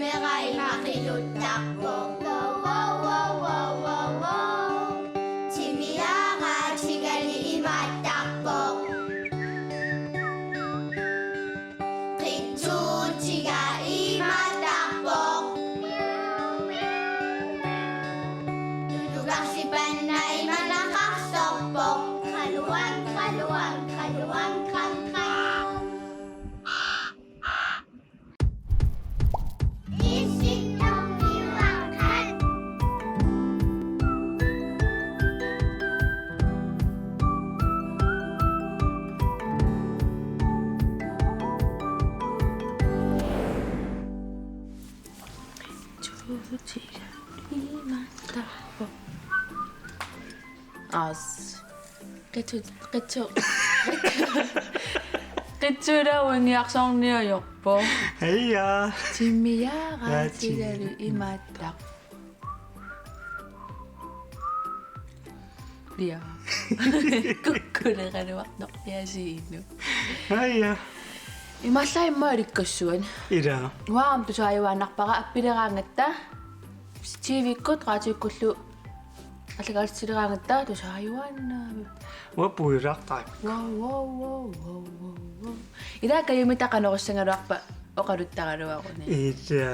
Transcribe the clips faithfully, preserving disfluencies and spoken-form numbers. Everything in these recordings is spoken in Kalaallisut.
Qeqqarimaqiluttarpoq. Wow, wow, wow, wow, wow, wow. Timmiaraatigali imaattarpoq. Qitsuutiga imaattarpoq. Tutukarsipanna imanaqarsorpoq. Qaluang, qaluang, qaluang, qang, qang. As. Qitsu-, qitsu-, qitsuunavinngiarsorniujorpoq. Heija. Timmiaraatigalu imaattarpoq. Ja. Kukkuleqaluartoq piasiinnu. Heija. Imaallaat immaqa ilikkassuat. Ila. Uanga aamma tusaajuaannarpara appileraangatta. T V-kkut, raatiukkullu allagaatsileraangatta tusaajuaannarpara. Uanga puilaartarpara. Wow, wow, wow, wow, wow, wow. Ila Kajumita qanorissagaluarpa oqaluttaraluaruni. Ila.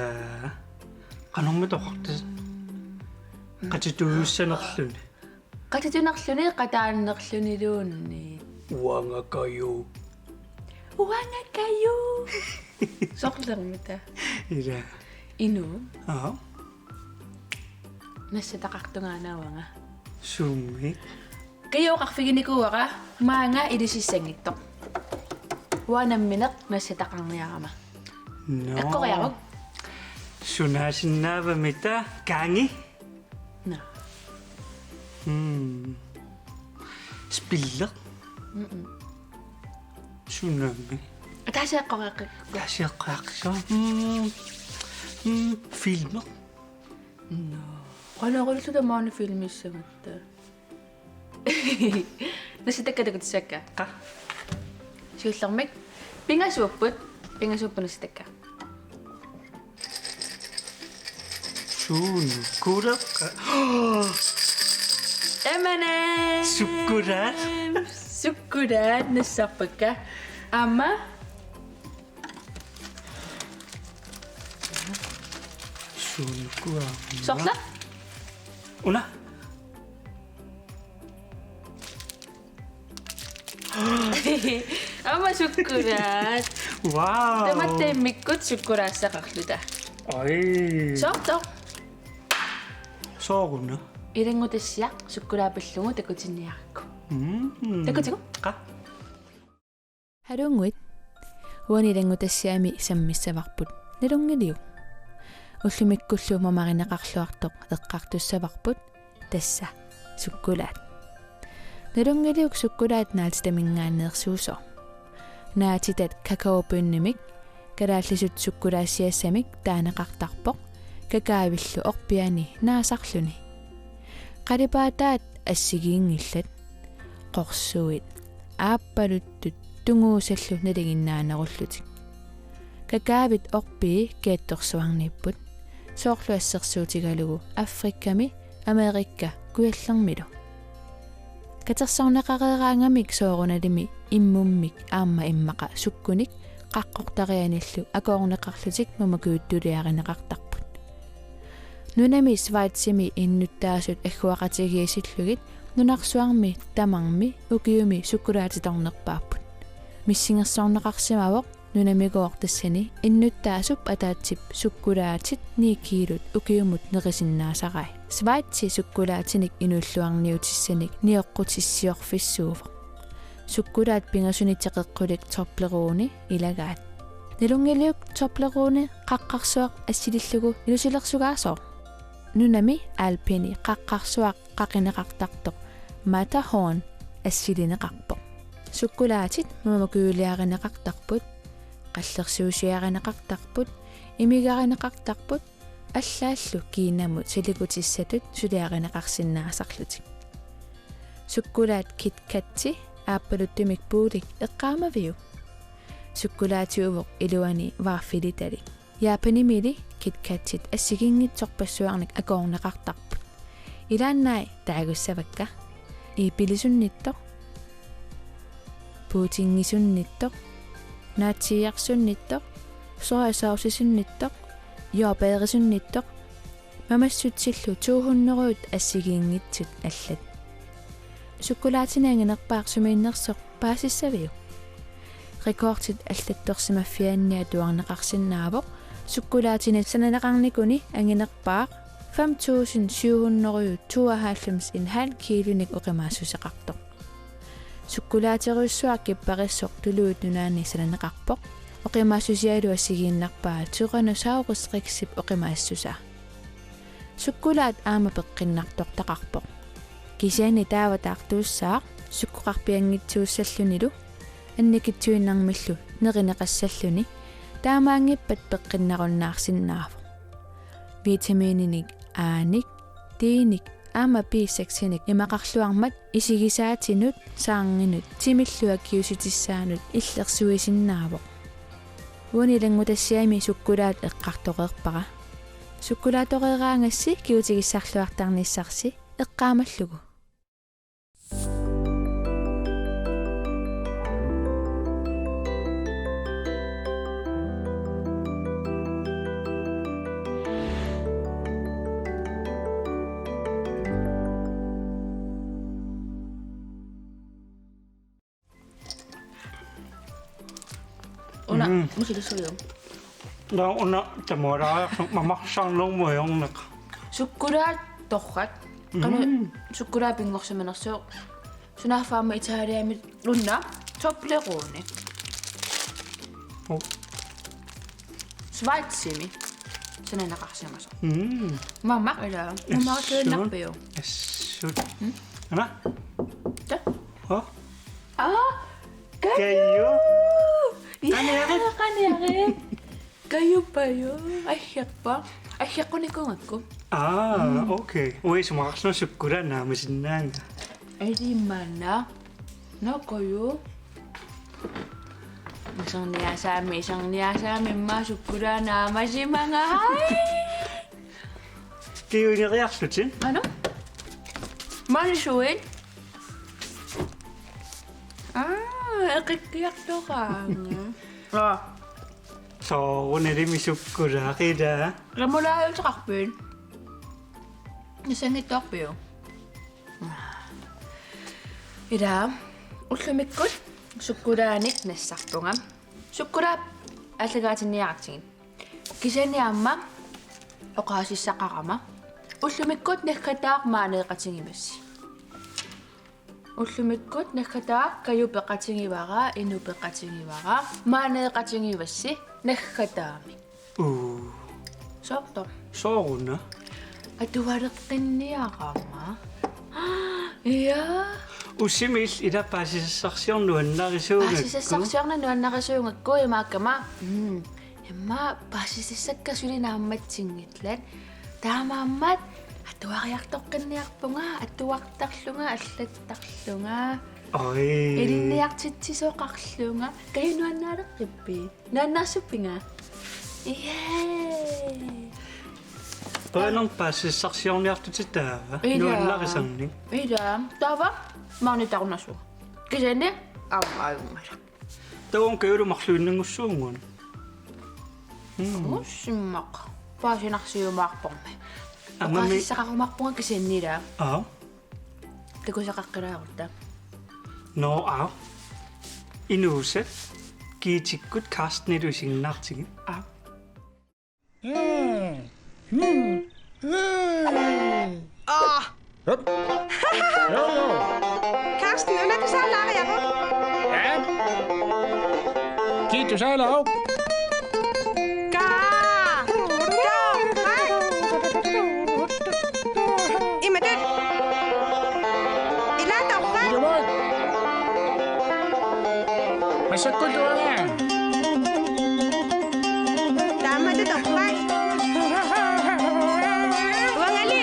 Qanormita oqartut. Qatituussanerluni. Qatitunerluni, qataannerluniluunniit. Uanga Kaju. Uanga Kaju. Soorlermita. Ila. Inu. Aha. Nassataqartunga aana uanga. Sumi. Kaju oqarfiginikuuara maanga ilisissanngitsoq. Uanga nammineq nassataqarniarama. No. Eqqoriaruk. Sunaasinnaavamita kangi. Nå. Mm. Spiller. Mm-mm. Tsunami. Ataasiaqqoreqqikku. Ataasiaqqoreqqikku. Mm. Mm. Filmer. Nå. Qanorullu tamaani filmissagatta. Nassitakka takutissakka. Qa. Siullermik. Pingasuupput. Pingasuupput nassitakka. Sukkulaat. M and M. Sukkulaat. Sukkulaat nassarpakka. Aamma. Sukkulaat. Soorlu? Una. Aamma sukkulaat. Wow. Tamatta immikkut sukkulaassaqarluta. Ai. Soortoq. Sooruna. Ilanngutassiaq sukkulaat pillugu takutinniarakku. Mm. Takutigu? Qa. Halunnguit. Uani ilanngutassiami sammissavarput Nalunngiliuk. Ullumikkullu mamarineqarluartoq eqqartussavarput, tassa sukkulaat. Nalunngiliuk sukkulaat naatitaminngaanneersuusooq. Naatitat kakaobønnimik kalaallisut sukkulaassiassamik taaneqartarpoq, kakaavillu orpiani naasarluni. Qalipaataat assigiinngillat, qorsuit aappaluttut tunguusallu nalinginnaanerullutik. Kakaavit orpii kiattorsuarniipput, soorlu assersuutigalugu Afrikami, Amerika kujallermilu. Katersorneqareeraangamik soorunalimi immummik aamma immaqa sukkunik qaqqortarianillu akoorneqarlutik mamakujuttulerineqartarput. Nunami Schweizimi innuttaasut agguaqatigiissillugit nunarsuarmi tamarmi ukiumi sukkulaatitornerpaapput. Missingersorneqarsimavoq nunamigooq tassani innuttaasup ataatsip sukkulaatit ni kiilut ukiumut nerisinnaasaraat. Schweizi sukkulaatinik inuilluarniutissanik nioqqutissiorfissuuvoq. Sukkulaat pingasunik teqeqqulik Toblerone ilagaat. Nalunngiliuk Toblerone qaqqarsuaq assilillugu inuusilersugaasoq? Nunami Alpeni qaqqarsuaq qaqineqartartoq Matterhorn assilineqarpoq. Sukkulaatit mamakujuliarineqartarput, qallersuusiarineqartarput, imigarineqartarput, allaallu Kinamut salikutissatut suliarineqarsinnaasarlutik. Sukkulaat Kit Kati aappaluttumik puulik eqqaamaviuk? Sukkulaatiuvoq iluani vaffelitalik. Japanimili KitKatit assigiinngitsorpassuarnik akoorneqartarput. Ilaannai taagussavakka: iipilisunnittoq, puddingisunnittoq, naatsiiarsunnittoq, sojasaucisunnittoq, jordbærisunnittoq, mamassutsillu to hundrede assigiinngitsut allat. Sukkulaatinik anginerpaaq sumiinnersoq paasissaviuk? Rekordit allattorsimaffianni atuarneqarsinnaavoq sukkulaatinik sananeqarnikuni anginerpaaq fem tusind syv hundrede tooghalvfems komma fem kiilunik oqimaassuseqartoq. Sukkulaaterujussuaq kipparissoq Tuluit Nunaanni sananeqarpoq, oqimaassusialu assigiinnarpaa Tyrannosaurus rexip oqimaassusaa. Sukkulaat aamma peqqinnartortaqarpoq. Kisianni taava taartuussaaq sukkoqarpianngitsuussallunilu annikitsuinnarmillu nerineqassalluni, taamaanngippat peqqinnarunnaarsinnaavoq. Vitamininik A-nik, D-nik aamma B seks-inik imaqarluarmat isigisaatinut, saarnginut timillu akiuussutissaanut illersuisinnaavoq. Uani ilanngutassiami sukkulaat eqqartoreerpara. Sukkulaatoreeraangassi kigutigissarluartarnissarsi eqqaamallugu. Una, mm, musilissuium. Naa, una tamualaariarlunga mamarsarnermut ajornaq. Sukkulaat torrak. Qanoq, mm, sukkulaat pinngorsimanersoq. Sunaaffa aamma Italiami una Toblerone. Oh. Schweizimi sananeqarsimasoq. Mm. Mamaq ila. Mamaq tuinnarpiu. Assut. Mm? Ana? Ta? Oh? Aa, Kaju! Kaju! Ja, qaniarit. Qaniarit. Kaju Paju. Ajjappa. Ajjaqqunikuugakku. Aa, mm, okay. Ui, isumaqarlunga sukkulaat naamasinnaannga. Alimana. Naa Kaju. Iserniaasaami, iserniaasaami immaqa sukkulaat naamasimanga. Ai! Kiuineriarlutit? Ano? Mansuin? Aa, eqikkiartoraanga. Aa. Soorunalimi sukkulaat ila. Lamulaajuteqarpit? Nassanngiittoqarpiuk? Ila, ullumikkut sukkulaanik nassarpunga. Sukkulaat aallakaatinniaratsigit. Kisianni aamma oqaasissaqarama. Ullumikkut naggataaq maaneeqatigivassi. Ullumikkut naggataaq Kaju peqatigivara, Inu peqatigivara, maaneeqatigivassi naggataamik. Uu. Soorlu. Sooruna? Atualeqqinniarama. Ja. Ussimi ila paasisassarsiorneq nuannarisuugakku. Paasisassarsiorneq nuannarisuugakku imaakkama. Mm. Immaqa paasisassakka suli naammatsinngillat. Taamaammat atuariartoqqinniarpunga, atuartarlunga, allattarlunga. Oj. Ilinniartitsisoqarlunga. Kaju nuannaaleqqippit? Nuannaarsuppinga? Yay! Qujanaq paasisassarsiorniartutit taava. Ila. Nuannarisannik. Ila. Taava maani tarunasu. Kisianni aamma ajunngilaq. Taava uunga Kajulu marluinnanngussuugut. Mm. Ussimmaq. Paasinarsiumaarpormi. Aamma mi- Oqaasissaqarumaarpunga kisianni ila. Aa. Takusaqaqqilaarutta. Nå, aa. Inuusat Giitikkut Carstenilu isiginnaartigit. Aa. Aa! Hup. Jo, jo. Carsten, una tusaalaariaruk? Ja. Giit, tusaalaaruk? Kaa. Kaa. Imatut. Ila torrak. Ilumoorpoq. Massakkut uanga. Taamatut torrak. Uangali.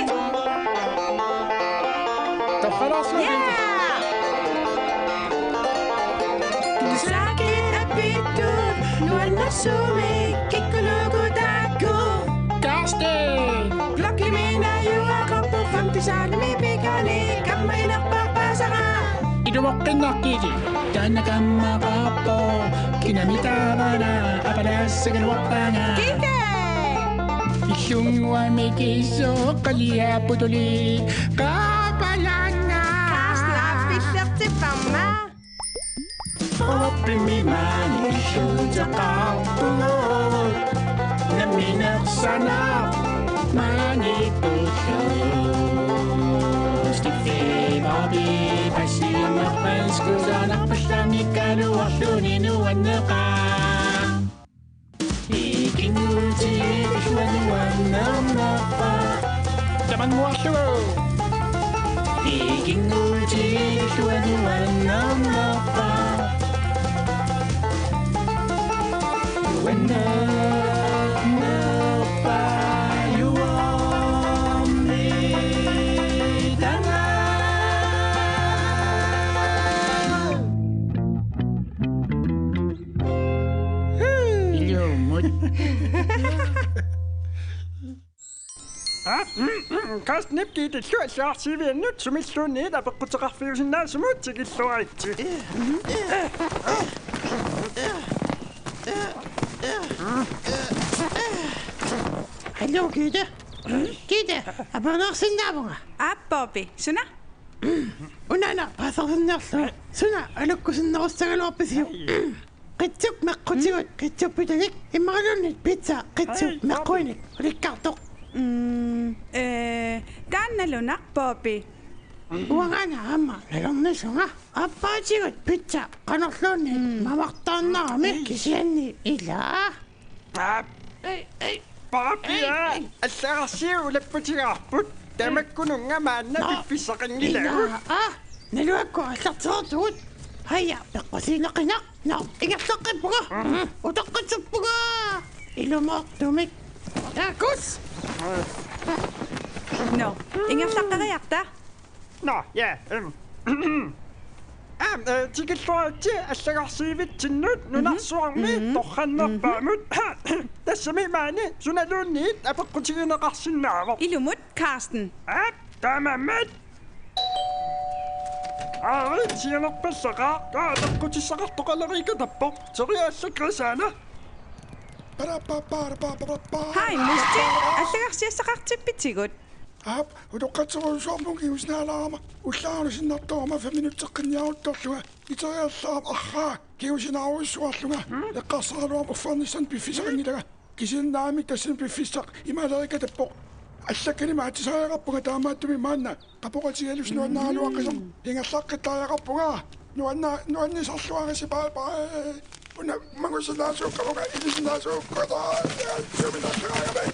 Torralaarsuutit. Yeah! Sakit apitut nuannersuumik kikkunuku ta- Moqqinnaqqili taanna kammaqarpoq, kinami taavana apalassagaluarpaanga. Kike! Illunnguami kisoqqaliapputuli qaapalaanga. Kaasna pillertipparma. Oppimi maani illuuteqarpugut. Namminersaanaq maani pullu. Stiffy Bobby, passiunerpaskusaanaq pallamikaluarluni nuanneqaaq. Ikinnguutigilluarlugu nuannernerpa. Tamannguarlugu. Ikinnguutigilluarlugu nuannernerpa. Nuannernerpa juormi tanga. Ilumut. Aa, mm, mm, Carstenip Giidellu allagarsiiviannut sumilluunniit apeqquteqarfiusinnaasumut tikilluaritsi. Hallo, Gitte. Gitte, aperiarsinnaavunga. Aap, Bobby, suna? Unaana paasarsinnaarlugu. Suna alukkusunnerussagaluarpisiuk? Qitsuk meqqutigut, qitsuppitalik, immaqaluunniit pizza qitsuk meqquinik ulikkaartoq. Mm, ee, taanna nalunarpoq, Bobby. Uangaana aamma nalornisunga. Aappaatigut pizza qanorluunniit mamartaannarami, kisianni ila. Aap. Ei, ei. Bobby, ei, ei. Allagarsiuk ulapputigaarput. Tamakkununnga maanna piffissaqanngilagut. Ila, aa, naluakku aallartereertugut. Haja, peqqusiineqinaq. Nå, ingerlaqqippunga. Utoqqatserpunga. Ilumoortumik. Taakkua. Nå, ingerlaqqeriarta. Nå, ja, øhm. Aam, øh, tikilluaritsi allagarsiivitsinnut nunarsuarmi torrannerpaamut. Tassami maani sunaluunniit apeqqutigineqarsinnaavoq. Ilumut, Carsten. Aap, taamaammat. Aari, sianerpallaqaaq, apeqqutissaqartoqaleriikatappoq. Teriaallak Krisaana. Hej, Musti. Allagarsiassaqartippitigut. Aap, utoqqatserujussuarpunga kingusinaalaarama. Ullaarlu sinnartorama fem minutseqqinniaruttorlunga. Iteriallaap arraa, kingusinaaruissuarlunga. Eqqarsaraluarama uffarnissannut piffissaqanngilanga. Kisianni naamik tassani piffissaq imaaleerikatappoq. Allakkanik atisariaqarpunga taamaattumik maanna. Qapoqatigigalusi nuannaraluaqisoq. Ingerlaqqittariaqarpunga. Nuanna-, nuannisarluarisi, bye bye. Una mangusinaasuukkamunga, ilisinnaasuukkuta. Suminaqqaagami.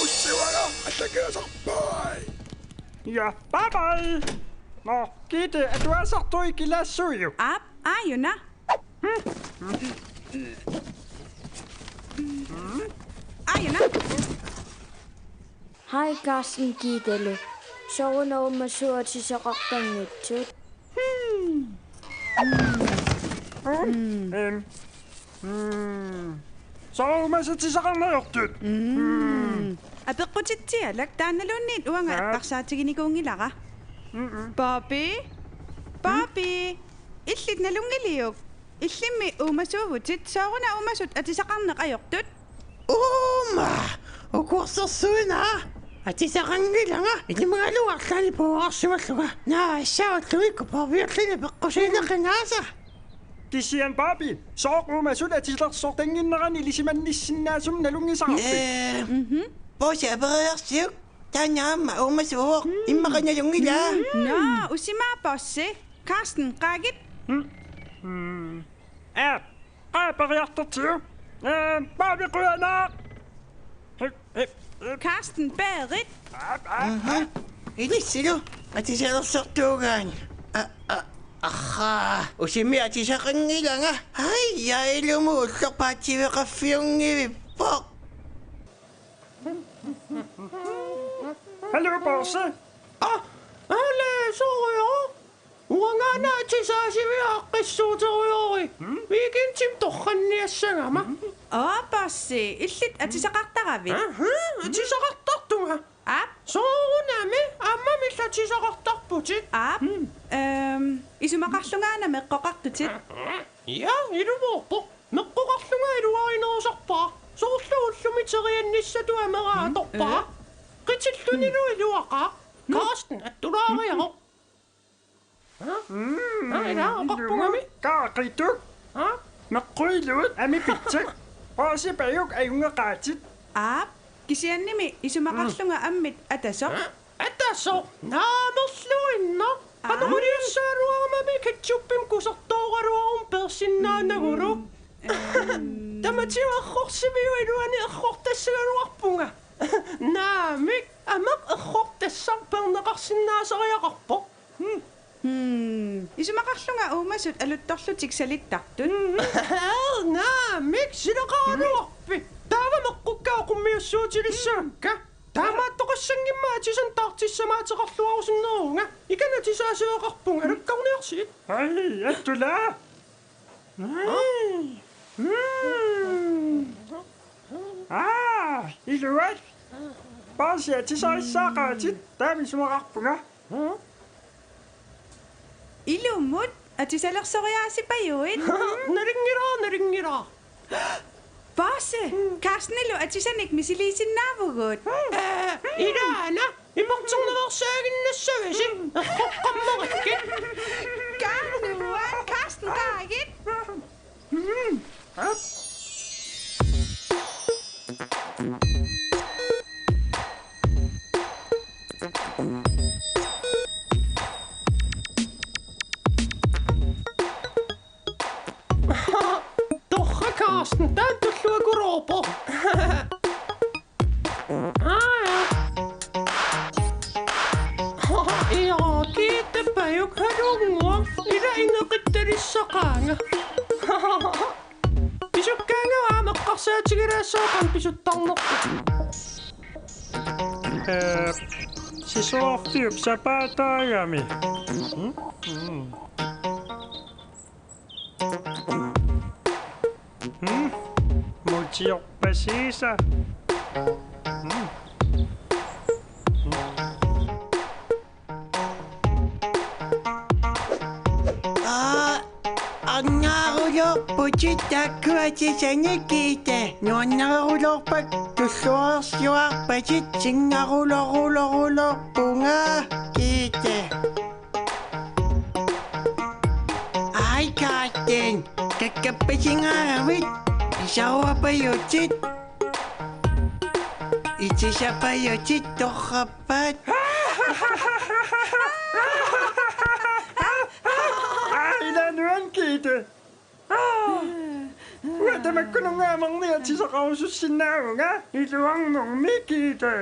Ussiuara, allakkiasarpai. Ja, bye bye. Nå, Gitte, atuasartui kilaassuiuk? Aap, aajuna. Aajuna. Hej, Carsten Gittelu. Sooruna uumasut atisaqartanngitsut? Hmm. Hmm. Øhm. Hmm. Sooruna uumasut atisaqarneq ajortut? Hmm. Apeqqutitsialak, taannaluunniit uanga eqqarsaatiginikuunngilara. Mm-mm. Bobby? Bobby? Illit nalunngiliuk? Illimmi uumasuuvutit, sooruna uumasut atisaqarneq ajortut? Uuma! Ukuersorsuina! Atisaqanngilanga, ilimagaluarlani puuarsimallunga. Naa, assaatlugikku Bobbyerlini peqqusiineqingaasa. Kisianni Bobby, sooq uumasut atisalersortannginnerani ilisimannissinnaasumik nalunngisaqarpit? Ee, mhm. Bosse aperiarsiuk, taanna aamma uumasuuvoq, immaqa nalunngilaa. Nå, usimaa Bosse. Carsten, qaagit. Mm. Mm. Aa, qaaperiartortigu. Ee, Bobby qujanaq. Hip, hip, hip. Carsten, berit. Aap, aap, aha, aap. Ilissilu, atisalersortuugaanni. A, a, aha, usimi atisaqanngilanga. Ai, ja, ilumut ulloq paatsiveqarfiunngivippoq. Hallo, Bosse. Aa, ale, soorujussuaq. Uangaana atisaasiviat aaqqissuuterujorit. Hmm? Weekendimi torranniassagama. Hmm? Aa, Bosse, illit atisaqartaravit? Aha, atisaqartartunga. Aap. Soorunami, aamma illit atisaqartarputit. Aap. Hmm. Ehm, isumaqarlungaana meqqoqartutit. Ja, ilumoorpoq. Meqqoqarlunga iluarinerusarpara. Soorlu ullumi teriannissatut amera atorpara. Qitillunilu iluaqaaq. Carsten, attulaariaroq. Ha? Aa, ila, oqarpugami. Kaqituk. Ha? Meqquiluit ami pitsak. Paasipajuk ajunngeqaatit. Aap, kisiannimi isumaqarlunga ammit atasoq. Ha? Atasoq? Naamerluinnaq. Aa. Qanoriliassagaluarumami ketchuppimik kusertooraluaruma peersinnaanagulu. Tamatigut errorsiviup iluani errortassagaluarpunga. Naamik, ameq errortassaq peerneqarsinnaasariaqarpoq. Hmm. Isumaqarlunga uumasut aluttorlutik salittartut. Naamik, silaqaraluarpit. Taava meqqukka oqummiussuutilissavakka. Taamaattoqassanngimmat atisanik taartissamaateqarluarusunneruvunga. Ikana atisaasiveqarpunga, alakkarniarsigit. Ai, attula. Aa, iluat. Paasi atisarissaaqaatit, taama isumaqarpunga. Ilumut atisalersoriaasipajuit. Nalunngilara, nalunngilara. Paasi, Carstenilu atisanik misiliisinnaavugut. Ee, ilaana, imerterneqarsaaginnassavisi, erroqqammarikkit. Kaannuan, Carsten, qaagit. Torrak, Carsten, taanna tulluakuloorpoq. Aa, ja. Ira, Gitte pajuk halunnguaq, ila ineqittalissaqaanga. Pisukkaanga aamma eqqarsaatigilaassavara qanoq pisuttarnersoq. Ee, sisoorfiup sapaataagami. Mm, mm. Mm. Mutiorpasiisa. Mm. Mm. Aa, angaarulorputit taakku atisanik, Gitte. Nuannareruloorpakka, tulluarsiuarpatit, singaruloruloruloorpunga, Gitte. Ai, Carsten, kakkappasingaagavit, isaruapajutit, itisapajutit torrappat. Ai, ila nuan, Gitte. Uanga tamakkununnga amernik atisaqarusussinnaavunga, iluarnermi, Gitte.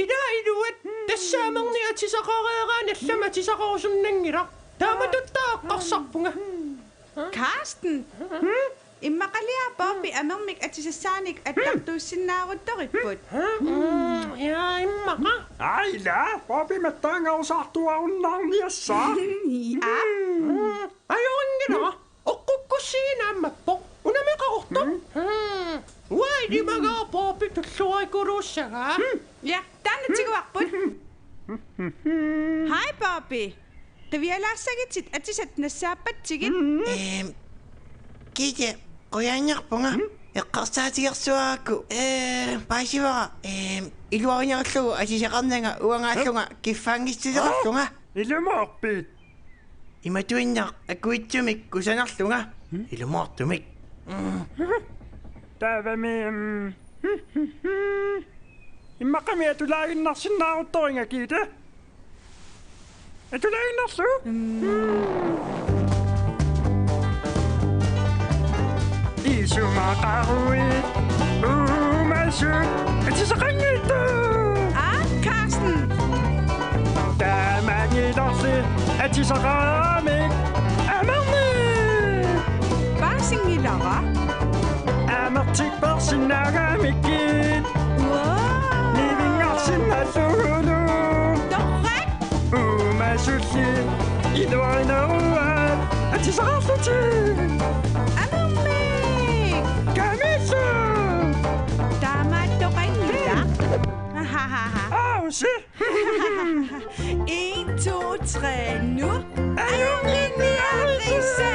Ila iluat, tassa amernik atisaqareeraanni allamik atisaqarusunnanngilaq. Taamatut eqqarsarpunga. Carsten. Hmm? Immaqaliaa Poppy amermik atisassaanik attartuussinnaaruttoripput. Hmm, ja, immaqa. Aila, Poppy mattaangarusaartuarunnaarniassaaq. Ii, aap. Hmm, ajorinngilaq. Oqqukkussiinnaammappoq. Unammik qaqortoq. Hmm. Hmm. Uanga ilimagaara Poppy tulluarikuluussagaa. Hmm. Ja, taanna tiguarput. Hej, Poppy. Qivialaassagitit atisat nassaappatsigit. Ehm, Gitte, qujanarpunga. Eqqarsaatigersuarakku. Ee, paasivara. Ehm, iluarinerullugu atisaqarnanga uangaallunga kiffaanngissuseqarlunga. Ilumoorpit? Imatuinnaq akuitsumik kusanarlunga. Ilumoortumik. Mm. Taavami, mm. Immaqami atulaaginnarsinnaaruttoringa, Gitte. Atulaaginnarlugu? Isumaqaruit uumasut atisaqanngitsut. Aa, Carsten. Taamanngilarli atisaqaramik amernik. Paasinngilara. Amertik peersinnaagamikkit. Wow. Nivinngarsinnaallugu. Torrak. Uumasulli iluarineruaat atisaqarlutik. Amernik. Kamillu. Taamaattoqanngilaq. Ahahaha. Aa, En, to, tre, nu. Ajunngitsuaritsi!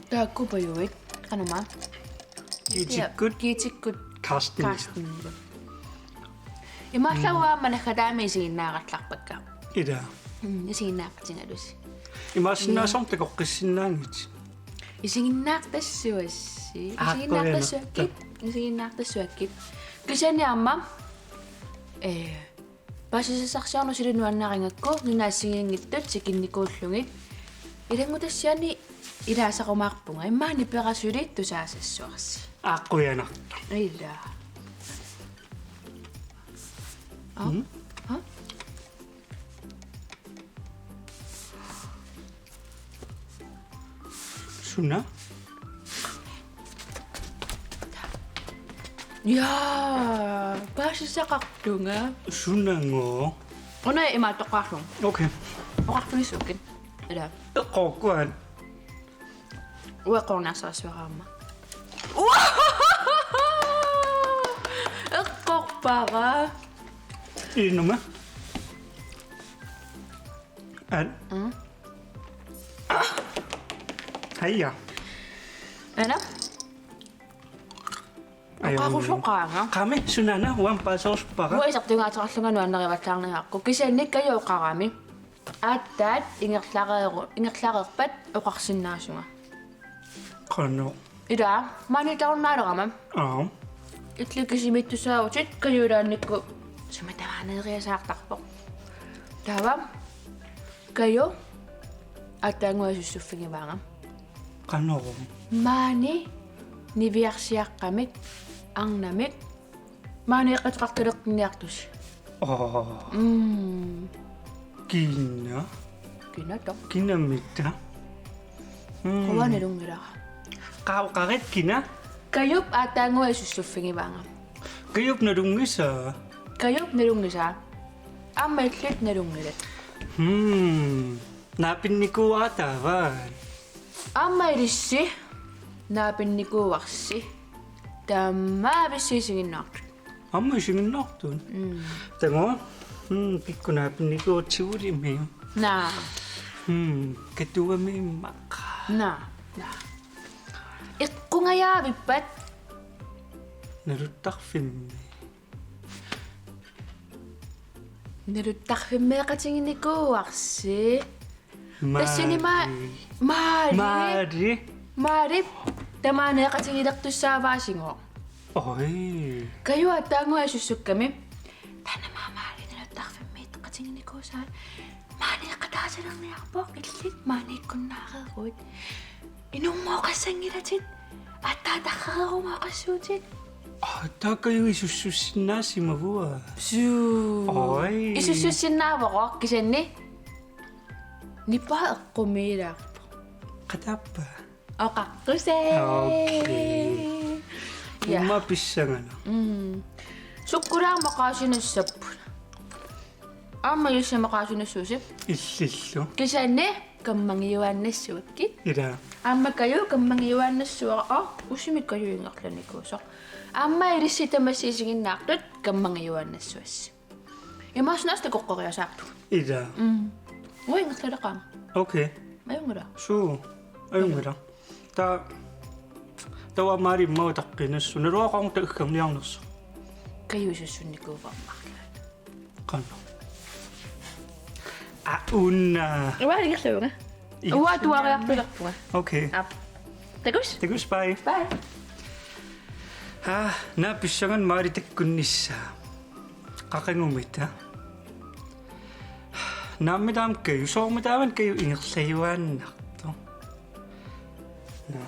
Taakku pajuit. Qanuma. Kiitikkut. Kiitikkut. Carsten. Carsten. Imaallaat aamma naggataami isiginnaarallarpakka. Ila. Mm, isiginnaaqatigalusi. Imaassinnaasoq takoqqissinnaanngitsoq. Isiginnaartassuassi. Aa, isiginnaartassuakkit. Qujanartoq. Isiginnaartassuakkit. Kisianni aamma, eh, paasisassarsiorneq suli nuannarigakku, nuna assigiinngitsut tikinnikuullugit. Ilanngutassiani ilaasarumaarpunga, immaqa nipeqarluni tusaasassuarsi. Aa, qujanartoq. Ila. Aa? Mm. Aa? Suna? Ja, paasisaqartunga. Sunanngooq? Una imaattoqarlunga. Okay. Oqarfigissuukkit. Ila. Eqqorukku aana. Ueqqornarsarsuarama. Eqqorpara. Inuma. An. Mm. Haja. Ana? Ajo. Oqarusoqaanga. Qami, sunana, uanga paaserusuppara. Uanga isertungaateqarlunga nuannarivallaarniarukku. Kisianni Kaju oqarami. Aatsaat ingerlareeru-, ingerlareerpat oqarsinnaasunga. Qanoq? Ila, maaniittarunnaaleramma. Aa. Illit kisimiittussaavutit Kaju ilaannikkut sumut tamaaniiriasaartarpoq. Taava Kaju aatsaannguaq sussuffigivaanga. Qanoq? Maani niviarsiaqqamik, arnamik, maanieqqateqartalerniartusi. Aa. Mm. Kina? Kina to? Kinamitta? Mm. Quanilunngilaq. Qa-, qarit kina? Kajup aatsaannguaq sussuffigivaanga. Kajup nalunngisaa? Kajup nalunngisaa. Aamma illit nalunngilat. Hmm. Naapinnikuuara taava. Aamma ilissi naapinnikuuarsi. Taamaavissi isiginnaartut. Aamma isiginnaartut. Mm. Taava. Hmm, kikkut naapinnikuuatsigu imi. Naa. Hmm, katuami immaqa. Naa, naa. Eqqungajaavippat? Naluttarfimmi. Naluttarfimmeeqatiginikuuarsi. Maali. Tassani ma-, Maali. Maali. Maali. Tamaaniiqatigilertussaavaasigooq. Oi. Kaju aatsaannguaq sussukkami. Taanna Maali naluttarfimmeeqatiginikuusaa. Maaniiqataasalerniarpoq illit maaniikkunnaareeruit. Inummooqassanngilatit. Aatsaat tarrereerumooqassuutit. Aa, taakku Kaju isussussinnaasimavunga. Suu. Oi. Isussussinnaavoq kisianni. Nipaa eqqumiilaarpoq. Qataappa. Oqaqqusii. Okay. Ja. Immaqa pissanganaq. Mm. Sukkulaat maqaasinissapput. Aamma ilissi maqaasinissavisi? Illillu. Kisianni kammangiuaannassuakkit. Ila. Aamma Kaju kammangiuaannassuara. Aa, usimi Kaju ingerlanikuusoq. Aamma ilissi tamassi isiginnaartut kammangiuaannassuassi. Imaassinnaavoq takoqqeriasaartugut. Ila. Mm. Uanga ingerlaleqaanga. Okay. Ajunngilaq. Suu. Ajunngilaq. Taava, taava Maali immaqa utaqqinassaaq. Naluara qanoq taakkarniarnersoq. Kaju isussunnikuuvoq marluk. Qanoq? Aa, una. Uanga ingerlallunga. Ila. Uanga tuariartulerpunga. Okay. Aap. Takuss. Takuss, bye. Bye. Aa, naak pissanganaq Maali takkunnissaa. Qaqugumita. Naammi taama Kaju, soormi taava Kaju ingerlajuaannartoq. Nå.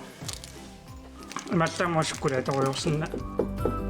Imaallaat sukkulaatorujoorsinnaavoq.